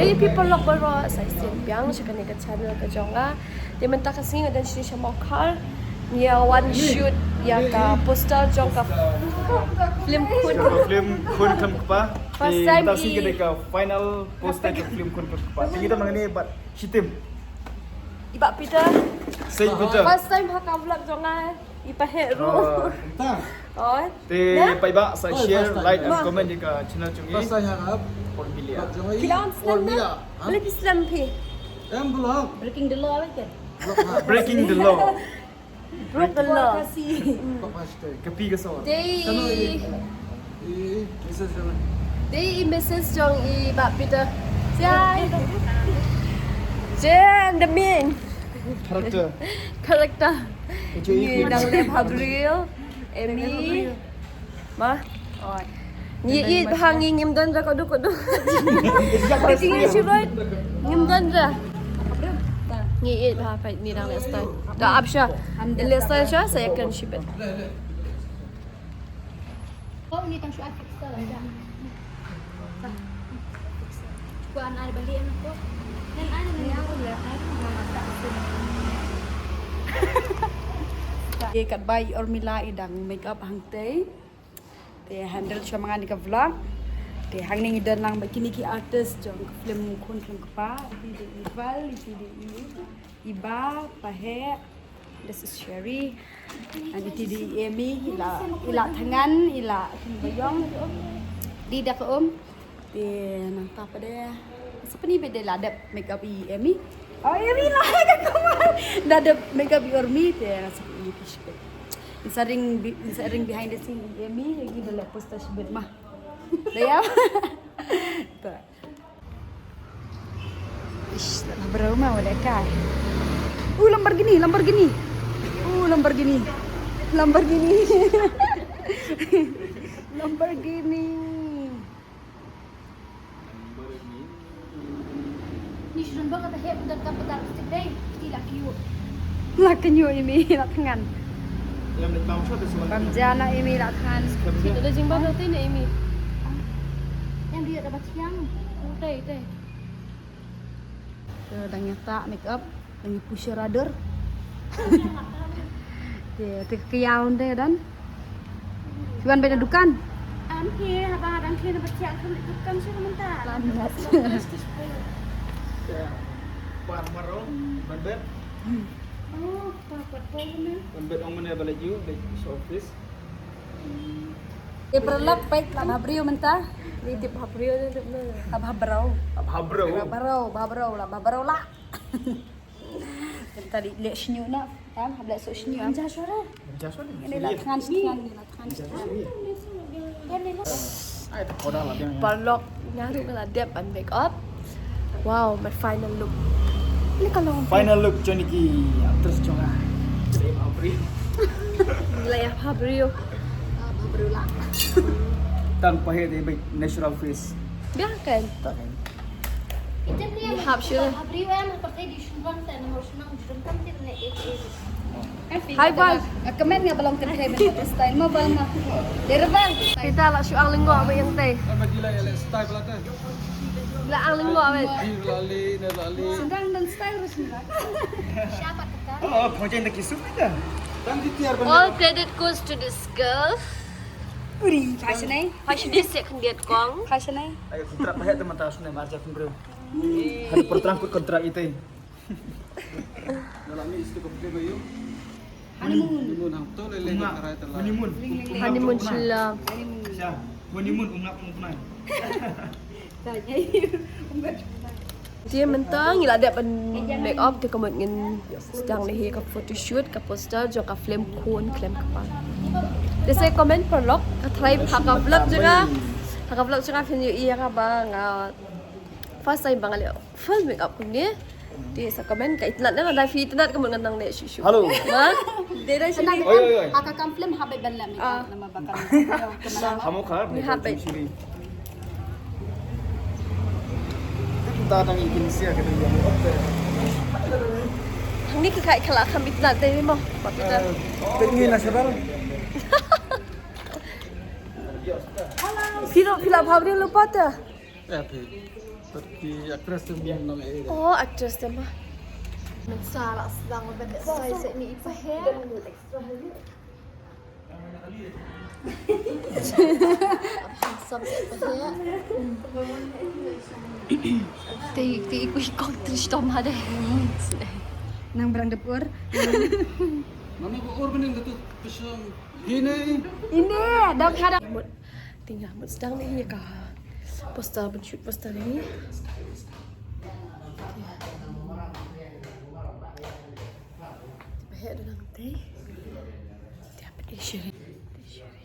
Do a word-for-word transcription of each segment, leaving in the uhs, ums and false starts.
Hey people, lok baroh, sa shisien biang sha kane ka channel ka jong nga. Te mynta ka sngi nga don sha Mawkhar, ngi ïa wan shoot ïa ka poster jong ka film Khun. Film Khun Khlem Kpa. First time. Te mynta ka sngi ka dei ka final poster ka film Khun Khlem Kpa. Te ngi don hangne bad shi team. I Bah Peter. Saint Peter. First time ha ka vlog jong nga. I Bah Heh ruh. Oh. Te paidbah sa share, like and comment ïa ka channel jong i. First time ha ka vlog jong i. Ki la on slem na? Boleh ki slem phi. Em vlog. Breaking the law lah kan? Breaking the law. Broke the law. Ka pi ka saw. Te i message jong i Bah Peter. Jai. Jen the main character. Character. Ngi dang leh ha briew. Emi. Ma. Oi. Ngi ïeit bha, ngi ngim don ra kadu kadu. Ngi ngim don ra. Ngi ïeit bha, peit ngi dang leh style. Da ap sha. Leh style sha sa ïakren shibit. Ko ni tang shu ai fix la da. Ko an ai balik ko. Nan ai nan ai ko le ai ko ma ta. Te katba i Urmila i dang make up hangtei. Te handle shuwa ma nga ïa ka vlog. Te hangne ngi don lang bad kine ki artist jong ka film Khun Khlem Kpa. Iti dei i Val, iti dei i Bah, Bah Heh. This is Sherry. And iti dei i Emi, i la, i la thngan, i la thngan ba ïong. Dei da ka um. Te nangta pat de sa pyni beit, de la dep make up i Emi. Oh, Emi la ka kumne. Da dep make up i Urmi, te sa pyni ki shibit. Ngi sa ring, ngi sa ring behind the scene i Emi, lagi da leh poster shibit ma. Da ïa. Ta. Ish, la brau ma wala kai. Uh, Lamborghini, Lamborghini. Uh, Lamborghini. Lamborghini. Lamborghini. Ni shu don ba kata heh, bukan kata lipstick dei. Mesti la kynñiuh. La kynñiuh i Emi, la thngan. Bam ja na i Emi, la thngan. Kita da jingbam na tei na i Emi. Yang dia dapat siang. Tei, tei. Te dang ïa ta make up, dang ïa push radar. Te te ka ïaw te don. Phi wan beit na dukan? Am hi haba dang khlem na bad siang khlem na dukan shu mynta. Wan mat. Te wan maro ban bet. Oh, pa pa pa na. Ban bet ong mane ba la ju, ba la ju office. Te paralok peit la bhabriew mynta. Ni tip bhabriew ne tip ne. Bhabrau. Bhabrau. Bhabrau, bhabrau la, bhabrau la. Mynta dei leh shñiuh na. Em, hap leh soh shñiuh em. Ja shuwa. Ja shuwa. Ini la thngan thngan, ini la thngan thngan. Ai ta koda la biang. Paralok nga ruh nga la dep ban make up. Wow, my final look. Ini ka long. Final look jong ki actress jong nga. Bhabriew. Ngi la ïa bhabriew. Ah, bhabriew la. Tang pa heh dei beit natural face. Biang kan? Tang kan. Hap shu. Bhabriew em, parti di shubang ta na mo shunang jurang tam ti ne ek ek. Hi, Val. Comment nga ba long kynthei ban style mo, Val mo. Dei re, Val. Kita la shu ang lyngngoh ba ïeng tei. Ba ji la ïa leh style la tei. La ang lyngngoh ba. Ji la leh, ne la leh. Sendang dan style ruh sendang. Siapa kata? Oh, photo yang tak kisuk aja. All credit goes to this girl. Uri, fashion ai. Fashion ai sek khyndiat kong. Fashion ai. Ai, kontrak ba heh te mynta shane marja khynriew. Hanu perterang kut kontrak ite. Dalam ni istu ko putih bayu. Honeymoon. Honeymoon hang to lele. Honeymoon. Honeymoon sila. Honeymoon. Sha, honeymoon ungap ungap nai. Te mynta ngi la dep ban make up te ka mut ngin sdang leh hi ka photoshoot, ka poster jong ka film Khun Khlem Kpa. Te sa comment paralok, ka trai ha ka vlog jong nga. Ha ka vlog jong nga phin ïohi ïa ka ba nga first time ba nga leh full make up kumne. Te sa comment ka itynnad na, da phi itynnad ka mut ngan nang leh shuh shuh. Hello. Ma? Te da shu. Oi, oi, oi. Ha ka kam film hap ban leh make up namar ba kam. Hamo kha. Ni hap ban. Ta dang ikin sia ka dang. Ni ka kai kala kam itynnad te mo. Ba kita. Pek ni natural. Phi la, phi la bhabriew lypa te. Ya, phi. Ki actress te biang nong eh. Oh, actress te ma. Mynta la sdang ban da sai sa ni i paheh. Sam sa i paheh. Te te i kui kok te stom hade. Nang brang dep ur. Mana ko ur bening datu pesong. Ini. Ini dang hada. Mut tinggal mut sdang ni ya ka poster, ban shoot poster ini. Paheh da nang te. Te apa te shiri. Te shiri.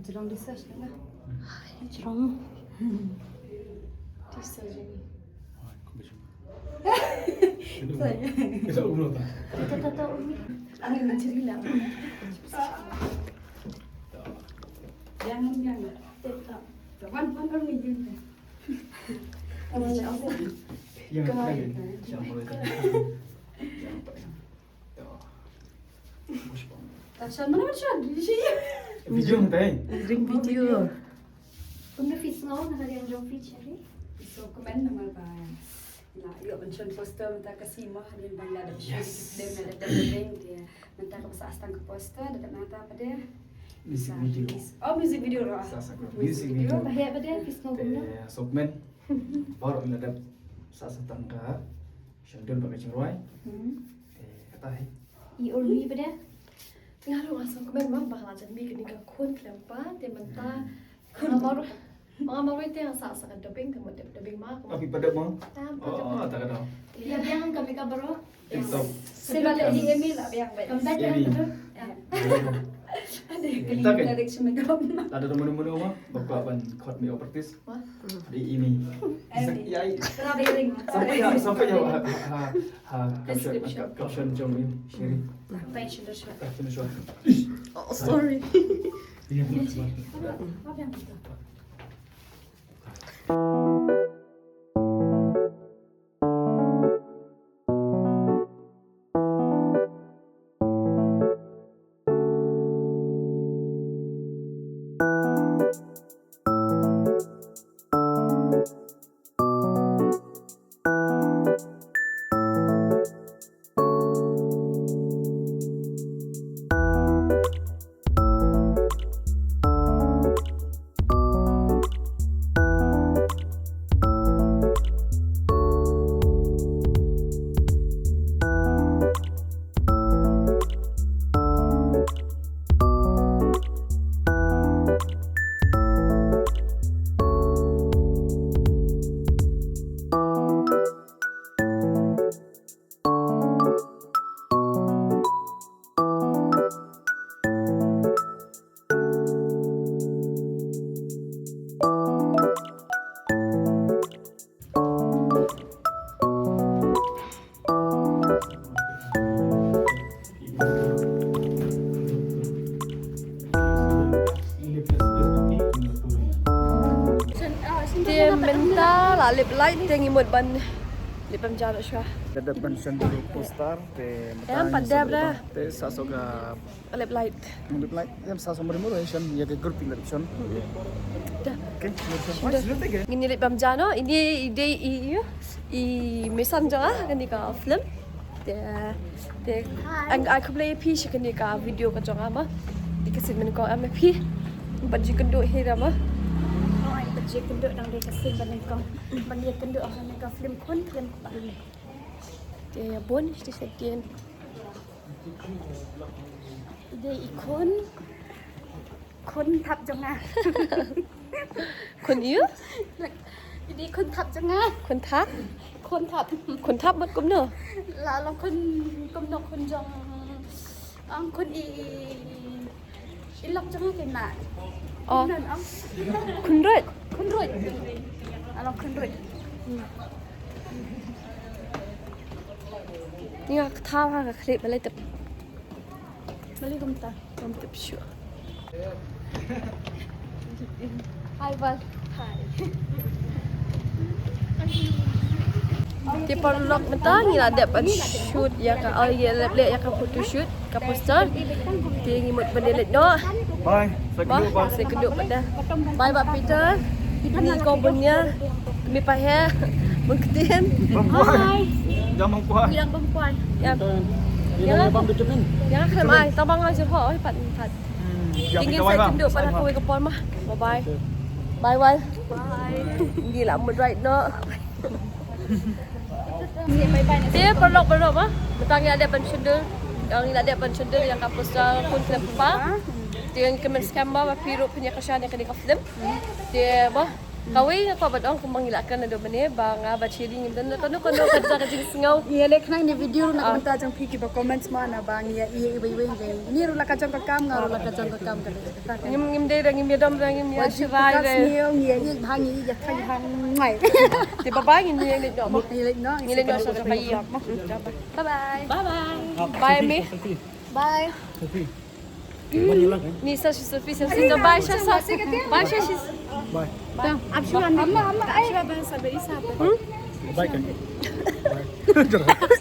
Jrong research na. Jrong. Research ni. Kita umur tak? Kita tak tahu ni. Ang mencuri lah. Jangan, jangan. Tetap. Wan, wan, wan, ni dia. Yang lain. Yang lain. Tachan mana macam ni? Video tai. Ring video. Pun dah fix ngau nak ada yang jom feature ni. So komen nama ba. Na ïoh ban shon poster mynta ka sngi mo hadien ba la dep shon. Yes. Dep na dep dep dep dep. Mynta ka ba sah tang ka poster da dep nangta pat de. Music video. Oh, music video ruh. Sa sa ka music video. Ba heh pat de fis no kumno. Eh, so komen. Baroh la dep sah tang ka shon dun ba ka jingrwai. Hmm. Eh, kata hi. I Urmi pat de. Nga ruh nga sngewkmen ma ba la jan mih kane ka khun khlem pa te mynta. Hmm. Nga mar, nga mar te nga sa sa ka dubbing, ka mut dubbing ma. Ka mut. Api pa dub mo? Ah, pa dub. Oh, ta ka dub. Ïa biang ka makeup baroh. Tip top. Sila le di Emi la biang ba. Kam ta ka dub. Emi. Ade ka direction makeup. Lada da mano mano ma ba kwah ban khot makeup artist. Wah. Di Emi. Emi. Sampai ïa, sampai ïa ha, ha, ha caption, caption jong Emi. Shiri. Sampai shuh shuh. Oh, sorry. Te mynta la lip light te ngi mut ban lip bam ja noh shuwa. Te dep ban send poster te mynta. Em pat dep da. Te sa so ka lip light. Lip light. Em sa so mari mari send ïa ka group lip send. Da. Okay. Ngin lip bam ja noh. Ini i dei i i mesan jong nga kane ka film. Te, te, ang, ai khublei phi sha kane ka video ka jong nga ma. Te ka sien mynnyngkong em phi. Bad ju kynduh hi ra ma. Oh, ai bad ju kynduh dang dei ka sien mynnyngkong. Ban ïa kynduh ha kane ka film khun film. Te ïa bun shisha shisien. Dei i khun. Khun thap jong nga. Khun ïa? Dei khun thap jong nga. Khun thap? Khun thap. Khun thap mut kumno? La long khun kumno khun jong. Ang khun i i lok jong nga kena. Oh. Khun ruh. Khun ruh. Along khun ruh. Ni nga kata ha ka clip balei tep. Balei kumta. Ym tip shuh. Hi Val. Hi. Te paralok mynta ngi la dep ban shoot ïa ka, oh, ïa lep leh ïa ka photoshoot ka poster. Te ngi mut ban ïa leit noh. Bye. Sa kynduh bye. Sa kynduh bye. Bye bye Peter. Ni ko bunya. Mi pa he. Bun ktien. Bang Puai. Jam Bang Puai. Bilang Bang Puai. Ya. Yang aku. Yang aku lemai. Tabang aja ho. Oi pat pat. Dingin saya tunduk pada kau ke pol mah. Bye bye. Bye bye. Bye. Gila mood right no. Te paralok paralok ba mynta ngi la dep ban shon dur, ngi la dep ban shon dur ïa ka poster Khun Khlem Kpa. Te ngi kmen skhem ba phi ruh phin ïa kyrshan ïa kane ka film. Te ba kawei nga kwah ban ong kumba ngi la kren naduh mynne ba nga bad Shiri ngim don kano kano ka jingsngew. Ngi ïa leh khnang ne video ruh na ka bynta jong phi kiba comments ma naba ngi ïa ïa iwei iwei ngi. Ngi ruh la ka jong ka kam, nga ruh la ka jong ka kam ka dei. Ngim ngim dei da ngim ïadom da ngim ïa shirai da. Ngi ïa ïa bha ngi ïa thang hang ngai. Te bye bye ngi ïa leit noh. Ngi leit noh. Ngi leit noh sa sa bye. Bye bye. Bye bye. Bye mi. Bye. Ni sa shi selfie sa sa bye sa sa. Bye sa shi. Bye. Ap shuan. Amma amma ai. Bye kan. Bye.